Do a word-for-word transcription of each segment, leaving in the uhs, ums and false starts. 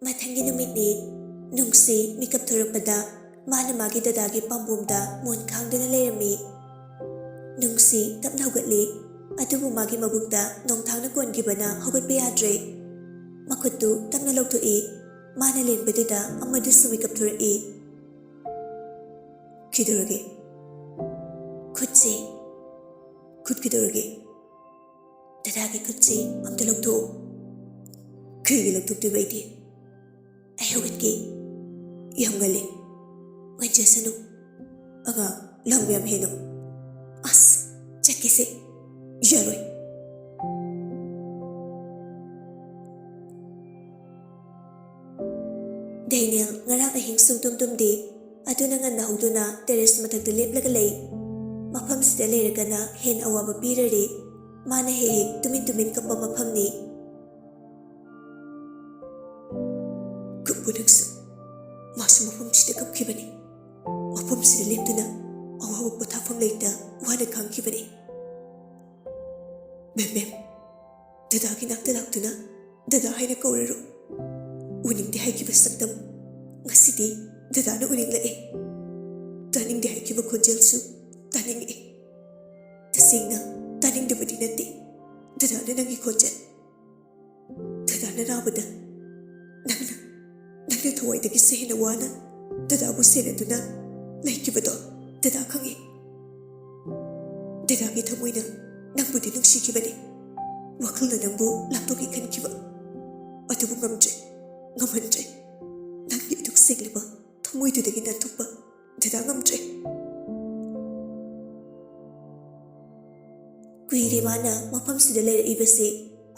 ꯃꯊꯪꯒꯤ ꯅꯨꯃꯤꯠꯅꯤ꯫ ꯅꯨꯡꯁꯤ ꯃꯤꯀꯞ ꯊꯣꯔꯛꯄꯗ ꯃꯥꯅ ꯃꯥꯒꯤ ꯗꯗꯥꯒꯤ ꯄꯥꯝꯕꯣꯝꯗ ꯃꯣꯟ ꯈꯥꯡꯗꯨꯅ ꯂꯩꯔꯝꯃꯤ꯫ ꯅꯨꯡꯁꯤ ꯇꯞꯅ ꯍꯧꯒꯠꯂꯤ, ꯑꯗꯨꯕꯨ ꯃꯥꯒꯤ ꯃꯕꯨꯛꯇ ꯅꯣꯡꯊꯥꯡꯅ ꯀꯣꯟꯈꯤꯕꯅ ꯍꯧꯒꯠꯄ ꯌꯥꯗ꯭ꯔꯦ꯫ ꯃꯈꯨꯠꯇꯨ ꯇꯞꯅ ꯂꯧꯊꯣꯛꯏ꯫ ꯃꯥꯅ ꯂꯦꯡꯕꯗꯨꯗ ꯑꯃꯗꯨꯁꯨ ꯃꯤꯀꯞ ꯊꯣꯔꯛꯏ꯫ "ꯀꯩꯗꯧꯔꯒꯦ?" "ꯈꯨꯠꯁꯦ꯫" "ꯈꯨꯠ ꯀꯩꯗꯧꯔꯒꯦ?" "ꯗꯗꯥꯒꯤ ꯈꯨꯠꯁꯦ ꯑꯝꯇ ꯂꯧꯊꯣꯛꯑꯣ꯫" "ꯀꯩꯒꯤ ꯂꯧꯊꯣꯛꯇꯣꯏꯕ ꯑꯩꯗꯤ? ꯑꯩ ꯍꯧꯒꯠꯀꯦ꯫" "ꯌꯥꯝ ꯉꯜꯂꯤ, ꯉꯟꯖꯁꯅꯨ꯫ ꯑꯉꯥꯡ, ꯂꯝ ꯌꯥꯝ ꯍꯦꯟꯅꯨ꯫" "ꯑꯁ, ꯆꯠꯀꯦꯁꯦ, ꯌꯥꯔꯣꯏ꯫" ꯗꯦꯅꯤꯌꯦꯜ ꯉꯔꯥꯡ ꯑꯍꯤꯡ ꯁꯨꯡꯇꯨꯝ ꯇꯨꯝꯗꯦ꯫ ꯑꯗꯨꯅ ꯉꯟꯅ ꯍꯧꯗꯨꯅ ꯇꯦꯔꯦꯁ ꯃꯊꯛꯇ ꯂꯦꯞꯂꯒ ꯂꯩ꯫ ꯃꯐꯝꯁꯤꯗ ꯂꯩꯔꯒꯅ ꯍꯦꯟꯅ ꯑꯋꯥꯕ ꯄꯤꯔꯔꯦ꯫ ꯃꯥꯅ ꯍꯦꯛ ꯍꯦꯛ ꯇꯨꯃꯤꯟ ꯇꯨꯃꯤꯟ ꯀꯞꯄ ꯃꯐꯝꯅꯤ꯫ "ꯀꯞꯄꯨ ꯅꯪꯁꯨ꯫ ꯃꯥꯁꯨ ꯃꯐꯝꯁꯤꯗ ꯀꯞꯈꯤꯕꯅꯤ꯫ ꯃꯐꯝꯁꯤꯗ ꯂꯦꯞꯇꯨꯅ ꯑꯋꯥꯕ ꯄꯣꯊꯥꯐꯝ ꯂꯩꯇ ꯋꯥꯅ ꯈꯥꯡꯈꯤꯕꯅꯤ꯫" "ꯃꯦꯝ, ꯃꯦꯝ, ꯗꯗꯥꯒꯤ ꯅꯥꯛꯇ ꯂꯥꯛꯇꯨꯅ ꯗꯗꯥ ꯍꯥꯏꯅ ꯀꯧꯔꯔꯣ꯫ ꯎꯅꯤꯡꯗꯦ ꯍꯥꯏꯈꯤꯕ ꯁꯛꯇꯝ ꯉꯁꯤꯗꯤ ꯗꯗꯥꯅ ꯎꯅꯤꯡꯂꯛꯑꯦ꯫ ꯇꯥꯅꯤꯡꯗꯦ ꯍꯥꯏꯈꯤꯕ ꯈꯣꯟꯖꯦꯜꯁꯨ ꯇꯥꯅꯤꯡꯉꯛꯑꯦ꯫ ꯇꯁꯦꯡꯅ ꯇꯥꯅꯤꯡꯗꯕꯗꯤ ꯅꯠꯇꯦ ꯗꯗꯥꯅ ꯅꯪꯒꯤ ꯈꯣꯟꯖꯦꯜ꯫ ꯗꯗꯥꯅ ꯅꯥꯕꯗ ꯅꯪꯅ, ꯅꯪꯅ ꯊꯋꯥꯏꯗꯒꯤꯁꯨ ꯍꯦꯟꯅ ꯋꯥꯅ ꯗꯗꯥꯕꯨ ꯁꯦꯟꯅꯗꯨꯅ ꯂꯩꯈꯤꯕꯗꯣ ꯗꯗꯥ ꯈꯪꯉꯤ꯫ ꯗꯗꯥꯒꯤ ꯊꯃꯣꯏꯅ ꯅꯪꯕꯨꯗꯤ ꯅꯨꯡꯁꯤꯈꯤꯕꯅꯤ, ꯋꯥꯈꯜꯅ ꯅꯪꯕꯨ ꯂꯥꯞꯊꯣꯛꯀꯦ ꯈꯟꯈꯤꯕ꯫ ꯑꯗꯨꯕꯨ ꯉꯝꯗ꯭ꯔꯦ, ꯉꯝꯍꯟꯗ꯭ꯔꯦ꯫ ꯅꯪꯒꯤ ꯑꯗꯨꯛ ꯁꯦꯡꯂꯕ ꯊꯃꯣꯏꯗꯨꯗꯒꯤ ꯅꯥꯟꯊꯣꯛꯄ ꯗꯗꯥ ꯉꯝꯗ꯭ꯔꯦ꯫" ꯀꯨꯏꯔꯦ ꯃꯥꯅ ꯃꯐꯝꯁꯤꯗ ꯂꯩꯔꯛꯏꯕꯁꯦ,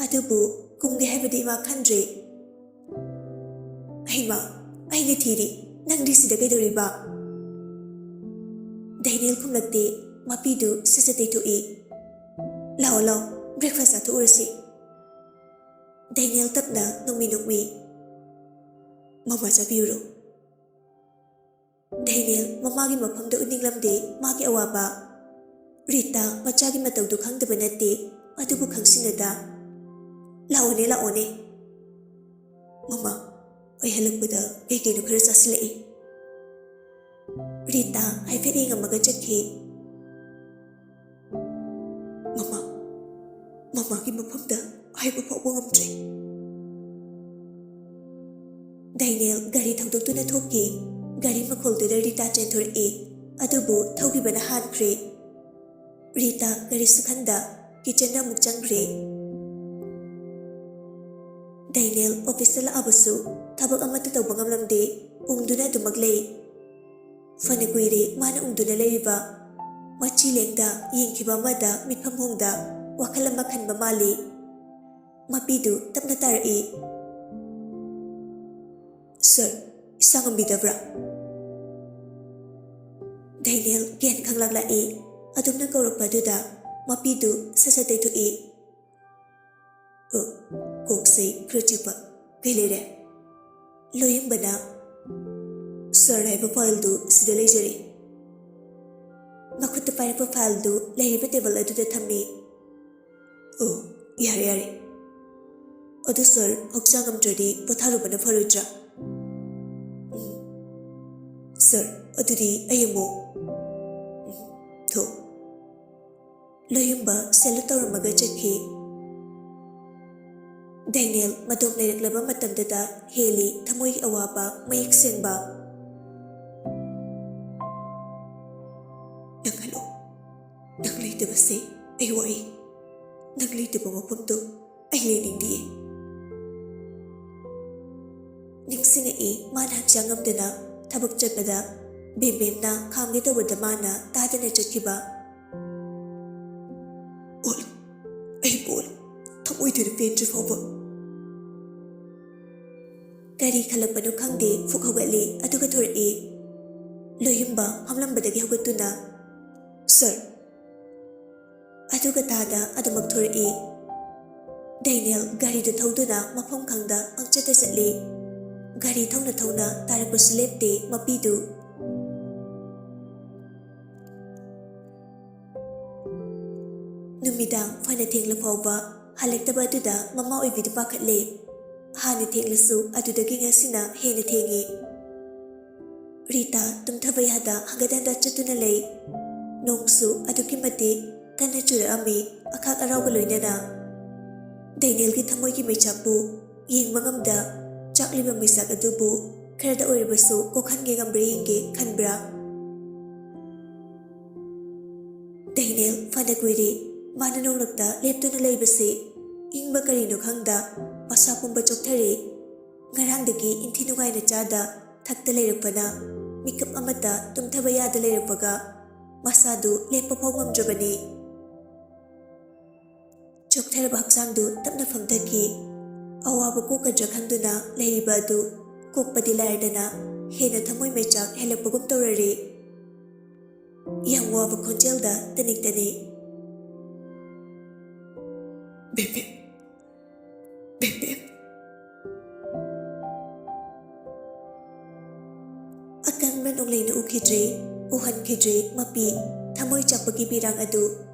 ꯑꯗꯨꯕꯨ ꯀꯨꯝꯒꯦ ꯍꯥꯏꯕꯗꯤ ꯃꯥ ꯈꯟꯗ꯭ꯔꯦ꯫ "ꯍꯩꯃꯥ, ꯑꯩꯅ ꯊꯤꯔꯤ, ꯅꯪꯗꯤ ꯁꯤꯗ ꯀꯩꯗꯧꯔꯤꯕ?" ꯗꯦꯅꯤꯌꯦꯜ ꯈꯨꯝꯂꯛꯇꯦ꯫ ꯃꯄꯤꯗꯨ ꯁꯠ ꯁꯠ ꯇꯩꯊꯣꯛꯏ꯫ "ꯂꯥꯛꯑꯣ, ꯂꯥꯛꯑꯣ, breakfast ꯆꯥꯊꯣꯛꯎꯔꯁꯤ꯫" ꯗꯦꯅꯤꯌꯦꯜ ꯇꯞꯅ ꯅꯣꯛꯃꯤ ꯅꯣꯛꯃꯤ꯫ "ꯃꯃꯥ ꯆꯥꯕꯤꯌꯨꯔꯣ?" ꯗꯦꯅꯤꯌꯦꯜ ꯃꯃꯥꯒꯤ ꯃꯐꯝꯗ ꯎꯠꯅꯤꯡꯂꯝꯗꯦ ꯃꯥꯒꯤ ꯑꯋꯥꯕ꯫ ꯔꯤꯇꯥ ꯃꯆꯥꯒꯤ ꯃꯇꯧꯗꯨ ꯈꯪꯗꯕ ꯅꯠꯇꯦ, ꯑꯗꯨꯕꯨ ꯈꯪꯁꯤꯟꯅꯗ, "ꯂꯥꯛꯑꯣꯅꯦ, ꯂꯥꯛꯑꯣꯅꯦ꯫" "ꯃꯃꯥ, ꯑꯩ ꯍꯜꯂꯛꯄꯗ ꯀꯩ ꯀꯩꯅꯣ ꯈꯔ ꯆꯥꯁꯤꯜꯂꯛꯏ꯫ ꯔꯤꯇꯥ ꯍꯥꯏꯐꯦꯠ ꯌꯦꯡꯉꯝꯃꯒ ꯆꯠꯈꯤ꯫ ꯃꯃꯥ, ꯃꯃꯥꯒꯤ ꯃꯐꯝꯗ ꯍꯥꯏꯕ ꯐꯥꯎꯕ ꯉꯝꯗ꯭ꯔꯦ꯫ ꯗꯥꯏꯅꯦꯜ ꯒꯥꯔꯤ ꯊꯧꯗꯣꯛꯇꯨꯅ ꯊꯣꯛꯈꯤ꯫ ꯒꯥꯔꯤ ꯃꯈꯣꯜꯗꯨꯗ ꯔꯤꯇꯥ ꯆꯦꯟꯊꯣꯔꯛꯏ, ꯑꯗꯨꯕꯨ ꯊꯧꯈꯤꯕꯅ ꯍꯥꯟꯈ꯭ꯔꯦ꯫ ꯔꯤꯇꯥ ꯀꯔꯤꯁꯨ ꯈꯟꯗ ꯀꯤꯆꯟꯗ ꯑꯃꯨꯛ ꯆꯪꯈ꯭ꯔꯦ꯫ ꯗꯥꯏꯅꯦꯜ ꯑꯣꯐꯤꯁꯇ ꯂꯥꯛꯑꯕꯁꯨ ꯊꯕꯛ ꯑꯃꯠꯇ ꯇꯧꯕ ꯉꯝꯂꯝꯗꯦ꯫ ꯎꯪꯗꯨꯅ ꯑꯗꯨꯃꯛ ꯂꯩ꯫ ꯐꯅ ꯀꯨꯏꯔꯦ ꯃꯥꯅ ꯎꯪꯗꯨꯅ ꯂꯩꯔꯤꯕ꯫ ꯃꯆꯤ ꯂꯦꯡꯗ ꯌꯦꯡꯈꯤꯕ ꯑꯃꯗ ꯃꯤꯠꯐꯝ ꯍꯣꯡꯗ ꯋꯥꯈꯜ ꯑꯃ ꯈꯟꯕ ꯃꯥꯜꯂꯤ꯫ ꯃꯄꯤꯗꯨ ꯇꯞꯅ ꯇꯥꯔꯛꯏ꯫ "ꯁꯥꯔ, ꯏꯁꯥ ꯉꯝꯕꯤꯗꯕ꯭ꯔꯥ?" ꯗꯥꯏꯅꯦꯜ ꯒ꯭ꯌꯥꯟ ꯈꯪꯂꯥꯛ ꯂꯥꯛꯏ꯫ ꯑꯗꯨꯝꯅ ꯀꯧꯔꯛꯄ ꯑꯗꯨꯗ ꯃꯄꯤꯗꯨ ꯁꯠ ꯁꯠ ꯇꯩꯊꯣꯛꯏ꯫ "ꯑ, ꯀꯣꯛꯁꯦ ꯈꯔ ꯆꯤꯛꯄ꯫ ꯀꯩ ꯂꯩꯔꯦ?" ꯂꯣꯌꯝꯕꯅ, "ꯁꯥꯔ ꯍꯥꯏꯕ ꯐꯥꯏꯜꯗꯨ ꯁꯤꯗ ꯂꯩꯖꯔꯦ꯫" ꯃꯈꯨꯠꯇ ꯄꯥꯏꯔꯛꯄ ꯐꯥꯏꯜꯗꯨ ꯂꯩꯔꯤꯕ ꯇꯦꯕꯜ ꯑꯗꯨꯗ ꯊꯝꯃꯤ꯫ "ꯑꯣ, ꯌꯥꯔꯦ, ꯌꯥꯔꯦ꯫ ꯑꯗꯨ ꯁꯥꯔ, ꯍꯛꯆꯥꯡ ꯉꯝꯗ꯭ꯔꯗꯤ ꯄꯣꯊꯥꯔꯨꯕꯅ ꯐꯔꯣꯏꯗ꯭ꯔꯥ?" "ꯎꯝ꯫ ꯁꯥꯔ, ꯑꯗꯨꯗꯤ ꯑꯩ ꯑꯃꯨꯛ꯫" "ꯎꯝ, ꯊꯣꯛ꯫" ꯂꯣꯌꯨꯝꯕ ꯁꯦꯂꯨꯠ ꯇꯧꯔꯝꯃꯒ ꯆꯠꯈꯤ꯫ ꯗꯦꯅꯤꯌꯦꯜ ꯃꯇꯣꯝ ꯂꯩꯔꯛꯂꯕ ꯃꯇꯝꯗꯨꯗ ꯍꯦꯜꯂꯤ ꯊꯃꯣꯏꯒꯤ ꯑꯋꯥꯕ ꯃꯌꯦꯛ ꯁꯦꯡꯕ꯫ "ꯅꯪ ꯍꯜꯂꯣ꯫ ꯅꯪ ꯂꯩꯇꯕꯁꯦ ꯑꯩ ꯋꯥꯏ꯫ ꯅꯪ ꯂꯩꯇꯕ ꯃꯐꯝꯗꯣ ꯑꯩ ꯂꯩꯅꯤꯡꯗꯤꯌꯦ꯫" ꯅꯤꯡꯁꯤꯡꯉꯛꯏ, ꯃꯥꯅ ꯍꯛꯆꯥꯡ ꯉꯝꯗꯅ ꯊꯕꯛ ꯆꯠꯄꯗ ꯕꯦꯝꯕꯦꯝꯅ ꯈꯥꯝꯒꯦ ꯇꯧꯕꯗ ꯃꯥꯅ ꯇꯥꯗꯅ ꯆꯠꯈꯤꯕ꯫ "ꯑꯣꯜꯂꯨ, ꯑꯩꯕꯨ ꯑꯣꯜꯂꯨ, ꯊꯃꯣꯏꯗꯨꯅ ꯄꯦꯟꯗ꯭ꯔꯤ ꯐꯥꯎꯕ꯫" ꯀꯔꯤ ꯈꯜꯂꯛꯄꯅꯣ ꯈꯪꯗꯦ, ꯐꯨꯛ ꯍꯧꯒꯠꯂꯤ, ꯑꯗꯨꯒ ꯊꯣꯔꯛꯏ꯫ ꯂꯣꯌꯨꯝꯕ ꯐꯝꯂꯝꯕꯗꯒꯤ ꯍꯧꯒꯠꯇꯨꯅ, "ꯁꯥꯔ꯫" ꯑꯗꯨꯒ ꯇꯥꯗ ꯑꯗꯨꯃꯛ ꯊꯣꯔꯛꯏ꯫ ꯗꯦꯅꯤꯌꯦꯜ ꯒꯥꯔꯤꯗꯨ ꯊꯧꯗꯨꯅ ꯃꯐꯝ ꯈꯪꯗ ꯄꯪꯆꯠꯇ ꯆꯠꯂꯤ꯫ ꯒꯥꯔꯤ ꯊꯧꯅ ꯊꯧꯅ ꯇꯥꯔꯛꯄꯁꯨ ꯂꯦꯞꯇꯦ ꯃꯄꯤꯗꯨ꯫ ꯅꯨꯃꯤꯗꯥꯡ ꯐꯅ ꯊꯦꯡꯂ ꯐꯥꯎꯕ ꯍꯜꯂꯛꯇꯕ ꯑꯗꯨꯗ ꯃꯃꯥ ꯑꯣꯏꯕꯤꯗꯨ ꯄꯥꯈꯠꯂꯦ꯫ ꯍꯥꯟꯅ ꯊꯦꯡꯂꯁꯨ ꯑꯗꯨꯗꯒꯤ ꯉꯁꯤꯅ ꯍꯦꯟꯅ ꯊꯦꯡꯉꯤ꯫ ꯔꯤꯇꯥ ꯇꯨꯝꯊꯕ ꯌꯥꯗ ꯍꯪꯒꯠ ꯍꯟꯗ ꯆꯠꯇꯨꯅ ꯂꯩ꯫ ꯅꯣꯡꯁꯨ ꯑꯗꯨꯛꯀꯤ ꯃꯇꯤꯛ ꯀꯟꯅ ꯆꯨꯔꯛꯑꯝꯃꯤ, ꯑꯈꯥꯛ ꯑꯔꯥꯎꯒ ꯂꯣꯏꯅꯅ꯫ ꯗꯦꯅꯤꯌꯦꯜꯒꯤ ꯊꯃꯣꯏꯒꯤ ꯃꯩꯆꯥꯛꯄꯨ ꯌꯦꯡꯕ ꯉꯝꯗ, ꯆꯥꯛꯂꯤꯕ ꯃꯩꯆꯥꯛ ꯑꯗꯨꯕꯨ ꯈꯔꯗ ꯑꯣꯏꯔꯕꯁꯨ ꯀꯣꯛꯍꯟꯒꯦ ꯉꯝꯕ꯭ꯔꯥ ꯌꯦꯡꯒꯦ ꯈꯟꯕ꯭ꯔꯥ? ꯗꯦꯅꯤꯌꯦꯜ ꯐꯅ ꯀꯨꯏꯔꯦ ꯃꯥꯅ ꯅꯣꯡꯂꯛꯇ ꯂꯦꯞꯇꯨꯅ ꯂꯩꯕꯁꯦ꯫ ꯏꯪꯕ ꯀꯔꯤꯅꯣ ꯈꯪꯗ ꯃꯁꯥ ꯄꯨꯝꯕ ꯆꯣꯛꯊꯔꯦ꯫ ꯉꯔꯥꯡꯗꯒꯤ ꯏꯟꯊꯤ ꯅꯨꯡꯉꯥꯏꯅ ꯆꯥꯗ ꯊꯛꯇ ꯂꯩꯔꯛꯄꯅ ꯃꯤꯀꯞ ꯑꯃꯠꯇ ꯇꯨꯝꯊꯕ ꯌꯥꯗ ꯂꯩꯔꯛꯄꯒ ꯃꯁꯥꯗꯨ ꯂꯦꯞꯄ ꯐꯥꯎ ꯉꯝꯗ꯭ꯔꯕꯅꯤ꯫ ꯆꯣꯛꯊꯔꯕ ꯍꯛꯆꯥꯡꯗꯨ ꯇꯞꯅ ꯐꯝꯊꯈꯤ꯫ ꯑꯋꯥꯕ ꯀꯣꯛꯀꯗ꯭ꯔꯥ ꯈꯟꯗꯨꯅ ꯂꯩꯔꯤꯕ ꯑꯗꯨ ꯀꯣꯛꯄꯗꯤ ꯂꯥꯏꯔꯗꯅ ꯍꯦꯟꯅ ꯊꯃꯣꯏ ꯃꯩꯆꯥꯛ ꯍꯦꯜꯂꯛꯄꯒꯨꯝ ꯇꯧꯔꯔꯦ꯫ ꯌꯥꯝ ꯋꯥꯕ ꯈꯣꯟꯖꯦꯜꯗ ꯇꯅꯤꯛ ꯇꯅꯤꯛ, "ꯕꯦꯕꯦ, ꯕꯦꯕꯦ"꯫ ꯑꯀꯟꯕ ꯅꯣꯡꯂꯩꯅ ꯎꯈꯤꯗ꯭ꯔꯦ, ꯎꯍꯟꯈꯤꯗ꯭ꯔꯦ ꯃꯄꯤ ꯊꯃꯣꯏ ꯆꯥꯛꯄꯒꯤ ꯄꯤꯔꯥꯡ ꯑꯗꯨ꯫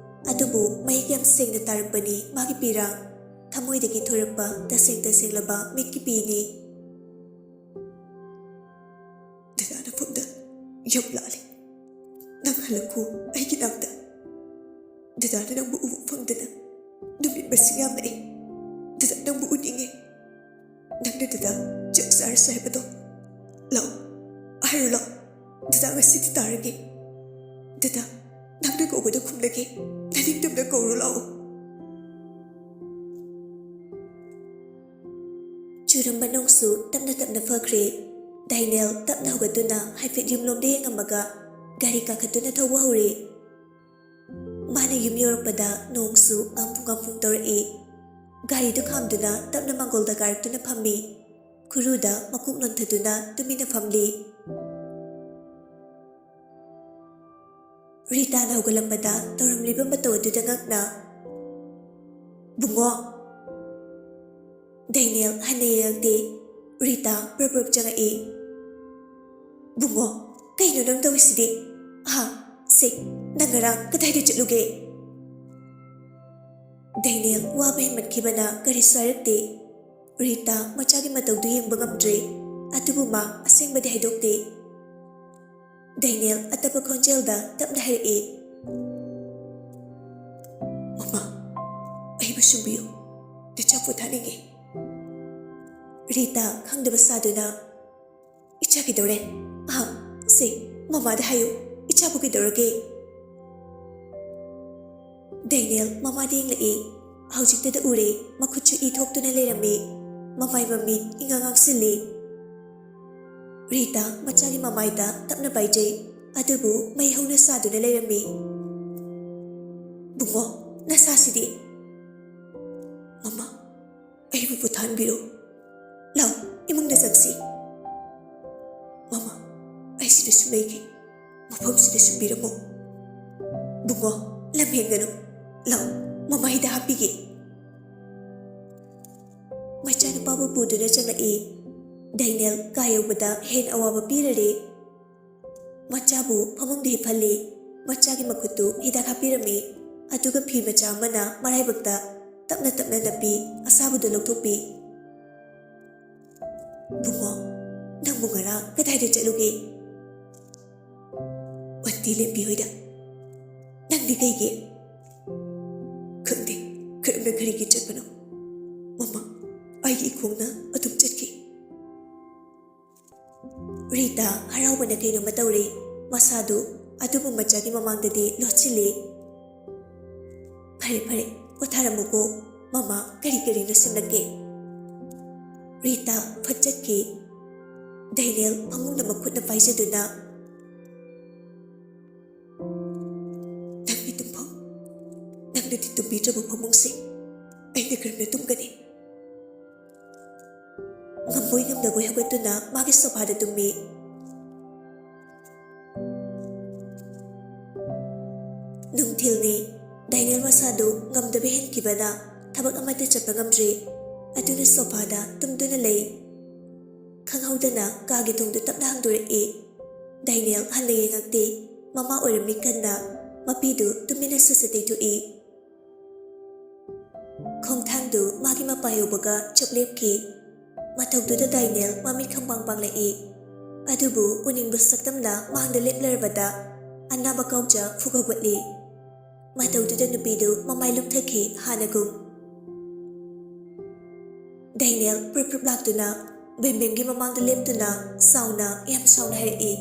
ꯑꯗꯨꯕꯨ ꯃꯌꯦꯛ ꯌꯥꯝ ꯁꯦꯡꯅ ꯇꯥꯔꯛꯄꯅꯤ ꯃꯥꯒꯤ ꯄꯤꯔꯥꯡ꯫ ꯊꯃꯣꯏꯗꯒꯤ ꯊꯣꯔꯛꯄ ꯇꯁꯦꯡ ꯇꯁꯦꯡꯂꯕ ꯃꯤꯠꯀꯤ ꯄꯤꯅꯤ꯫ "ꯗꯗꯥ ꯅꯐꯝꯗ ꯌꯥꯝ ꯂꯥꯜꯂꯤ꯫ ꯅꯪ ꯍꯜꯂꯛꯈꯣ ꯑꯩꯒꯤ ꯅꯥꯛꯇ꯫ ꯗꯗꯥꯅ ꯅꯪꯕꯨ ꯎꯕ ꯐꯪꯗꯅ ꯅꯨꯃꯤꯠ ꯃꯁꯤꯡ ꯌꯥꯝꯂꯛꯑꯦ꯫ ꯗꯗꯥ ꯅꯪꯕꯨ ꯎꯅꯤꯡꯉꯦ꯫ ꯅꯪꯅ ꯗꯗꯥ ꯆꯥꯛ ꯆꯥꯔꯁꯦ ꯍꯥꯏꯕꯗꯣ꯫ ꯂꯥꯛꯑꯣ, ꯍꯥꯏꯔꯣ ꯂꯥꯛꯑꯣ꯫ ꯗꯗꯥ ꯉꯁꯤꯗꯤ ꯇꯥꯔꯒꯦ꯫ ꯗꯗꯥ, ꯅꯪꯅ ꯀꯧꯕꯗ ꯈꯨꯝꯂꯒꯦ꯫ ꯅꯅꯤꯡꯇꯝꯅ ꯀꯧꯔꯣ ꯂꯥꯛꯑꯣ"꯫ ꯆꯨꯔꯝꯕ ꯅꯣꯡꯁꯨ ꯇꯞꯅ ꯇꯞꯅ ꯐꯈ꯭ꯔꯦ꯫ ꯗꯦꯅꯤꯌꯦꯜ ꯇꯞꯅ ꯍꯧꯒꯠꯇꯨꯅ ꯍꯥꯏꯐꯦꯠ ꯌꯨꯝꯂꯣꯝꯗ ꯌꯦꯡꯉꯝꯃꯒ ꯒꯥꯔꯤ ꯀꯥꯈꯠꯇꯨꯅ ꯊꯧꯕ ꯍꯧꯔꯦ꯫ ꯃꯥꯅ ꯌꯨꯝ ꯌꯧꯔꯛꯄꯗ ꯅꯣꯡꯁꯨ ꯉꯥꯡꯐꯨ ꯉꯥꯡꯐꯨ ꯇꯧꯔꯛꯏ꯫ ꯒꯥꯔꯤꯗꯨ ꯈꯥꯝꯗꯨꯅ ꯇꯞꯅ ꯃꯥꯡꯒꯣꯜꯗ ꯀꯥꯔꯛꯇꯨꯅ ꯐꯝꯃꯤ꯫ ꯈꯨꯔꯨꯗ ꯃꯀꯣꯛ ꯅꯣꯟꯊꯗꯨꯅ ꯇꯨꯃꯤꯟꯅ ꯐꯝꯂꯤ꯫ ꯔꯤꯇꯥꯅ ꯍꯧꯒꯠꯂꯛꯄꯗ ꯇꯧꯔꯝꯂꯤꯕ ꯃꯇꯧ ꯑꯗꯨꯗ ꯉꯛꯅ, "ꯕꯨꯡꯉꯣ!" ꯗꯦꯅꯤꯌꯦꯜ ꯍꯟꯅ ꯌꯦꯡꯉꯛꯇꯦ꯫ ꯔꯤꯇꯥ ꯄ꯭ꯔꯞ ꯄ꯭ꯔꯞ ꯆꯪꯉꯛꯏ꯫ "ꯕꯨꯡꯉꯣ, ꯀꯩꯅꯣ ꯅꯪ ꯇꯧꯔꯤꯁꯤꯗꯤ? ꯑꯍꯥ, ꯁꯦ, ꯅꯪ ꯉꯔꯥꯡ ꯀꯗꯥꯏꯗ ꯆꯠꯂꯨꯒꯦ?" ꯗꯦꯅꯤꯌꯦꯜ ꯋꯥꯕ ꯍꯦꯟꯃꯟꯈꯤꯕꯅ ꯀꯔꯤꯁꯨ ꯍꯥꯏꯔꯛꯇꯦ꯫ ꯔꯤꯇꯥ ꯃꯆꯥꯒꯤ ꯃꯇꯧꯗꯨ ꯌꯦꯡꯕ ꯉꯝꯗ꯭ꯔꯦ, ꯑꯗꯨꯕꯨ ꯃꯥ ꯑꯁꯦꯡꯕꯗꯤ ꯍꯥꯏꯗꯣꯛꯇꯦ꯫ ꯗꯦꯅꯤꯌꯦꯜ ꯑꯇꯞꯄ ꯈꯣꯟꯖꯦꯜꯗ ꯇꯞꯅ ꯍꯥꯏꯔꯛꯏ, "ꯃꯃꯥ, ꯑꯩꯕꯨ ꯁꯨꯝꯕꯤꯌꯨ, ꯅꯆꯥ ꯄꯣꯊꯥꯅꯤꯡꯉꯤ꯫" ꯔꯤꯇꯥ ꯈꯪꯗꯕ ꯁꯥꯗꯨꯅ, "ꯏꯆꯥ ꯀꯩꯗꯧꯔꯦ?" "ꯑꯍ, ꯁꯦ, ꯃꯃꯥꯗ ꯍꯥꯏꯌꯨ, ꯏꯆꯥꯕꯨ ꯀꯩꯗꯧꯔꯒꯦ?" ꯗꯦꯅꯤꯌꯦꯜ ꯃꯃꯥꯗ ꯌꯦꯡꯂꯛꯏ꯫ ꯍꯧꯖꯤꯛꯇꯗ ꯎꯔꯦ, ꯃꯈꯨꯠꯁꯨ ꯏ ꯊꯣꯛꯇꯨꯅ ꯂꯩꯔꯝꯃꯤ꯫ ꯃꯃꯥꯏ ꯃꯃꯤꯠ ꯏꯉꯥ ꯉꯥꯡꯁꯤꯜꯂꯤ꯫ ꯔꯤꯇꯥ ꯃꯆꯥꯒꯤ ꯃꯃꯥꯏꯗ ꯇꯞꯅ ꯄꯥꯏꯖꯩ, ꯑꯗꯨꯕꯨ ꯃꯩ ꯍꯧꯅ ꯁꯥꯗꯨꯅ ꯂꯩꯔꯝꯃꯤ꯫ "ꯕꯨꯡꯉꯣ, ꯅꯁꯥꯁꯤꯗꯤ?" "ꯃꯃꯥ, ꯑꯩꯕꯨ ꯄꯣꯊꯥꯍꯟꯕꯤꯔꯣ꯫ ꯂꯥꯎ, ꯏꯃꯨꯡꯗ ꯆꯪꯁꯤ꯫" "ꯃꯃꯥ, ꯑꯩ ꯁꯤꯗ ꯁꯨꯝ ꯂꯩꯒꯦ꯫ ꯃꯐꯝꯁꯤꯗ ꯁꯨꯝꯕꯤꯔꯝꯃꯣ꯫ ꯕꯨꯡꯉꯣ, ꯂꯝ ꯍꯦꯟꯒꯅꯨ꯫ ꯂꯥꯎ, ꯃꯃꯥ ꯍꯤꯗꯥꯛ ꯍꯥꯞꯄꯤꯒꯦ꯫" ꯃꯆꯥꯅꯨꯄꯥꯕꯨ ꯄꯨꯗꯨꯅ ꯆꯪꯂꯛꯏ꯫ ꯗꯦꯅꯤꯌꯦꯜ ꯀꯥ ꯌꯧꯕꯗ ꯍꯦꯟꯅ ꯑꯋꯥꯕ ꯄꯤꯔꯔꯦ꯫ ꯃꯆꯥꯕꯨ ꯐꯃꯨꯡꯗ ꯍꯤꯞꯍꯜꯂꯤ꯫ ꯃꯆꯥꯒꯤ ꯃꯈꯨꯠꯇꯨ ꯍꯤꯗꯥꯛ ꯍꯥꯞꯄꯤꯔꯝꯃꯤ꯫ ꯑꯗꯨꯒ ꯐꯤ ꯃꯆꯥ ꯑꯃꯅ ꯃꯔꯥꯏꯕꯛꯇ ꯇꯞꯅ ꯇꯞꯅ ꯅꯞꯄꯤ, ꯑꯁꯥꯕꯗꯨ ꯂꯧꯊꯣꯛꯄꯤ꯫ "ꯕꯨꯡꯉꯣ, ꯅꯪꯕꯨ ꯉꯔꯥꯡ ꯀꯗꯥꯏꯗ ꯆꯠꯂꯨꯒꯦ?" "ꯑꯟꯇꯤ ꯂꯦꯝꯕꯤ ꯍꯣꯏꯗ꯫" "ꯅꯪꯗꯤ ꯀꯩꯒꯤ?" "ꯈꯪꯗꯦ, ꯀꯔꯝꯅ ꯀꯔꯤꯒꯤ ꯆꯠꯄꯅꯣ꯫ ꯃꯃꯥ, ꯑꯩꯒꯤ ꯏꯈꯣꯡꯅ ꯑꯗꯨꯝ ꯆꯠꯈꯤ꯫" ꯔꯤꯇꯥ ꯍꯔꯥꯎꯕꯅ ꯀꯩꯅꯣꯝꯃ ꯇꯧꯔꯦ꯫ ꯃꯁꯥꯗꯨ ꯑꯗꯨꯕꯨ ꯃꯆꯥꯒꯤ ꯃꯃꯥꯡꯗꯗꯤ ꯂꯣꯠꯁꯤꯜꯂꯤ꯫ "ꯐꯔꯦ, ꯐꯔꯦ, ꯄꯣꯊꯥꯔꯝꯃꯨꯀꯣ꯫ ꯃꯃꯥ ꯀꯔꯤ ꯀꯔꯤꯅꯣ ꯁꯦꯝꯂꯛꯀꯦ꯫" ꯔꯤꯇꯥ ꯐꯠ ꯆꯠꯈꯤ꯫ ꯗꯦꯅꯤꯌꯦꯜ ꯐꯃꯨꯡꯗ ꯃꯈꯨꯠꯅ ꯄꯥꯏꯖꯗꯨꯅ, "ꯅꯪꯒꯤ ꯇꯨꯝꯐꯝ, ꯅꯪꯅꯗꯤ ꯇꯨꯝꯕꯤꯗ꯭ꯔꯕ ꯐꯃꯨꯡꯁꯦ ꯑꯩꯅ ꯀꯔꯝꯅ ꯇꯨꯝꯒꯅꯤ?" ꯉꯝꯕꯣꯏ ꯉꯝꯗꯕꯣꯏ ꯍꯧꯒꯠꯇꯨꯅ ꯃꯥꯒꯤ ꯁꯣꯐꯥꯗ ꯇꯨꯝꯃꯤ꯫ ꯅꯨꯡꯊꯤꯜꯅꯤ꯫ ꯗꯦꯅꯤꯌꯦꯜ ꯃꯁꯥꯗꯨ ꯉꯝꯗꯕ ꯍꯦꯟꯈꯤꯕꯅ ꯊꯕꯛ ꯑꯃꯠꯇ ꯆꯠꯄ ꯉꯝꯗ꯭ꯔꯦ꯫ ꯑꯗꯨꯅ ꯁꯣꯐꯥꯗ ꯇꯨꯝꯗꯨꯅ ꯂꯩ꯫ ꯈꯪꯍꯧꯗꯅ ꯀꯥꯒꯤ ꯊꯣꯡꯗꯨ ꯇꯞꯅ ꯍꯥꯡꯗꯣꯔꯛꯏ꯫ ꯗꯦꯅꯤꯌꯦꯜ ꯍꯟꯅ ꯌꯦꯡꯉꯛꯇꯦ꯫ ꯃꯃꯥ ꯑꯣꯏꯔꯝꯃꯤ ꯈꯟꯅ ꯃꯄꯤꯗꯨ ꯇꯨꯃꯤꯟꯅ ꯁꯠ ꯁꯠ ꯇꯩꯊꯣꯛꯏ꯫ ꯈꯣꯡꯊꯥꯡꯗꯨ ꯃꯥꯒꯤ ꯃꯄꯥ ꯌꯧꯕꯒ ꯆꯞ ꯂꯦꯞꯈꯤ꯫ ꯃꯇꯧꯗꯨꯗ ꯗꯥꯏꯅꯦꯜ ꯃꯃꯤꯠ ꯈꯪꯄꯥꯡ ꯄꯥꯡꯂꯛꯏ꯫ ꯑꯗꯨꯕꯨ ꯎꯅꯤꯡꯕ ꯁꯛꯇꯝꯅ ꯃꯥꯡꯗ ꯂꯦꯞꯂꯔꯕꯗ ꯑꯅꯥꯕ ꯀꯥꯎꯖ ꯐꯨꯒꯠꯂꯤ꯫ ꯃꯇꯧꯗꯨꯗ ꯅꯨꯄꯤꯗꯨ ꯃꯃꯥꯏ ꯂꯨꯝꯊꯈꯤ ꯍꯥꯟꯅꯒꯨꯝ꯫ ꯗꯥꯏꯅꯦꯜ ꯄ꯭ꯔꯨꯞ ꯄ꯭ꯔꯨꯞ ꯂꯥꯛꯇꯨꯅ ꯕꯦꯝꯕꯦꯝꯒꯤ ꯃꯃꯥꯡꯗ ꯂꯦꯞꯇꯨꯅ ꯁꯥꯎꯅ, ꯌꯥꯝ ꯁꯥꯎꯅ ꯍꯥꯏꯔꯛꯏ,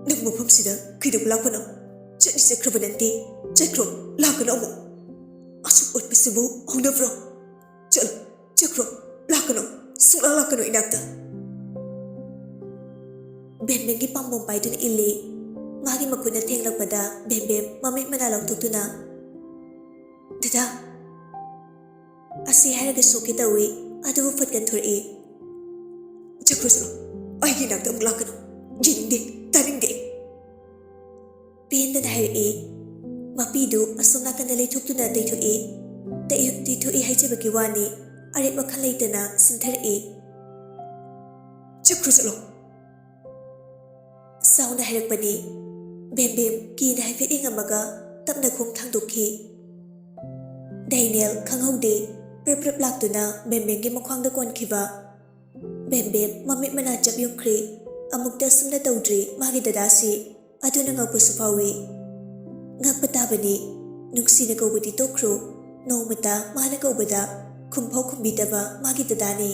"ꯅꯪ ꯃꯐꯝꯁꯤꯗ ꯀꯩꯗꯧꯕ ꯂꯥꯛꯄꯅꯣ? ꯆꯠꯅꯤ ꯆꯠꯈ꯭ꯔꯕ ꯅꯠꯇꯦ꯫ ꯆꯠꯈ꯭ꯔꯣ, ꯂꯥꯛꯀꯅꯨ ꯑꯃꯨꯛ꯫ ꯑꯁꯨꯛ ꯑꯣꯠꯄꯁꯤꯕꯨ ꯍꯧꯅꯕ꯭ꯔꯣ? ꯆꯠꯂꯣ, ꯆꯠꯈ꯭ꯔꯣ, ꯂꯥꯛꯀꯅꯨ, ꯁꯨꯡꯂꯥꯛ ꯂꯥꯛꯀꯅꯨ ꯏꯅꯥꯛꯇ꯫" ꯕꯦꯝꯕꯦꯝꯒꯤ ꯄꯥꯝꯕꯣꯝ ꯄꯥꯏꯗꯨꯅ ꯏꯜꯂꯤ꯫ ꯃꯥꯒꯤ ꯃꯈꯨꯠꯅ ꯊꯦꯡꯂꯛꯄꯗ ꯕꯦꯝꯕꯦꯝ ꯃꯃꯤꯠ ꯃꯅꯥ ꯂꯥꯎꯊꯣꯛꯇꯨꯅ, "ꯗꯗꯥ!" ꯑꯁꯤ ꯍꯥꯏꯔꯒ ꯁꯣꯛꯀꯦ ꯇꯧꯏ, ꯑꯗꯨꯕꯨ ꯐꯠ ꯀꯟꯊꯣꯔꯛꯏ꯫ "ꯆꯠꯈ꯭ꯔꯣ, ꯆꯠꯂꯣ, ꯑꯩꯒꯤ ꯏꯅꯥꯛꯇ ꯑꯃꯨꯛ ꯂꯥꯛꯀꯅꯨ꯫ ꯌꯦꯡꯅꯤꯡꯗꯦ, ꯇꯥꯅꯤꯡꯗꯦ꯫" ꯄꯦꯟꯗꯅ ꯍꯥꯏꯔꯛꯏ꯫ ꯃꯄꯤꯗꯨ ꯑꯁꯣꯝ ꯅꯥꯀꯟꯗ ꯂꯩꯊꯣꯛꯇꯨꯅ ꯇꯩꯊꯣꯛꯏ꯫ ꯇꯩ-, ꯇꯩꯊꯣꯛꯏ ꯍꯥꯏꯖꯕꯒꯤ ꯋꯥꯅꯤ, ꯑꯔꯦꯞ ꯃꯈꯜ ꯂꯩꯇꯅ ꯁꯤꯟꯊꯔꯛꯏ꯫ "ꯆꯠꯈ꯭ꯔꯣ, ꯆꯠꯂꯣ꯫" ꯁꯥꯎꯅ ꯍꯥꯏꯔꯛꯄꯅꯤ꯫ ꯕꯦꯝꯕꯦꯝ ꯀꯤꯅ ꯍꯥꯏꯐꯦꯠ ꯌꯦꯡꯉꯝꯃꯒ ꯇꯞꯅ ꯈꯣꯡ ꯊꯥꯡꯗꯣꯛꯈꯤ꯫ ꯗꯥꯏꯅꯦꯜ ꯈꯪꯍꯧꯗꯦ, ꯄ꯭ꯔꯞ ꯄ꯭ꯔꯞ ꯂꯥꯛꯇꯨꯅ ꯕꯦꯝꯕꯦꯝꯒꯤ ꯃꯈ꯭ꯋꯥꯡꯗ ꯀꯣꯟꯈꯤꯕ꯫ ꯕꯦꯝꯕꯦꯝ ꯃꯃꯤꯠ ꯃꯅꯥ ꯆꯞ ꯌꯨꯝꯈ꯭ꯔꯦ꯫ ꯑꯃꯨꯛꯇ ꯑꯁꯨꯝꯅ ꯇꯧꯗ꯭ꯔꯤ ꯃꯥꯒꯤ ꯗꯗꯥꯁꯤ꯫ ꯑꯗꯨꯅ ꯉꯛꯄꯁꯨ ꯐꯥꯎꯏ꯫ ꯉꯛꯄ ꯇꯥꯕꯅꯤ꯫ ꯅꯨꯡꯁꯤꯅ ꯀꯧꯕꯗꯤ ꯇꯣꯛꯈ꯭ꯔꯣ, ꯅꯣꯡꯃꯇ ꯃꯥꯅ ꯀꯧꯕꯗ ꯈꯨꯝꯐꯥꯎ ꯈꯨꯝꯕꯤꯗꯕ ꯃꯥꯒꯤ ꯗꯗꯥꯅꯤ꯫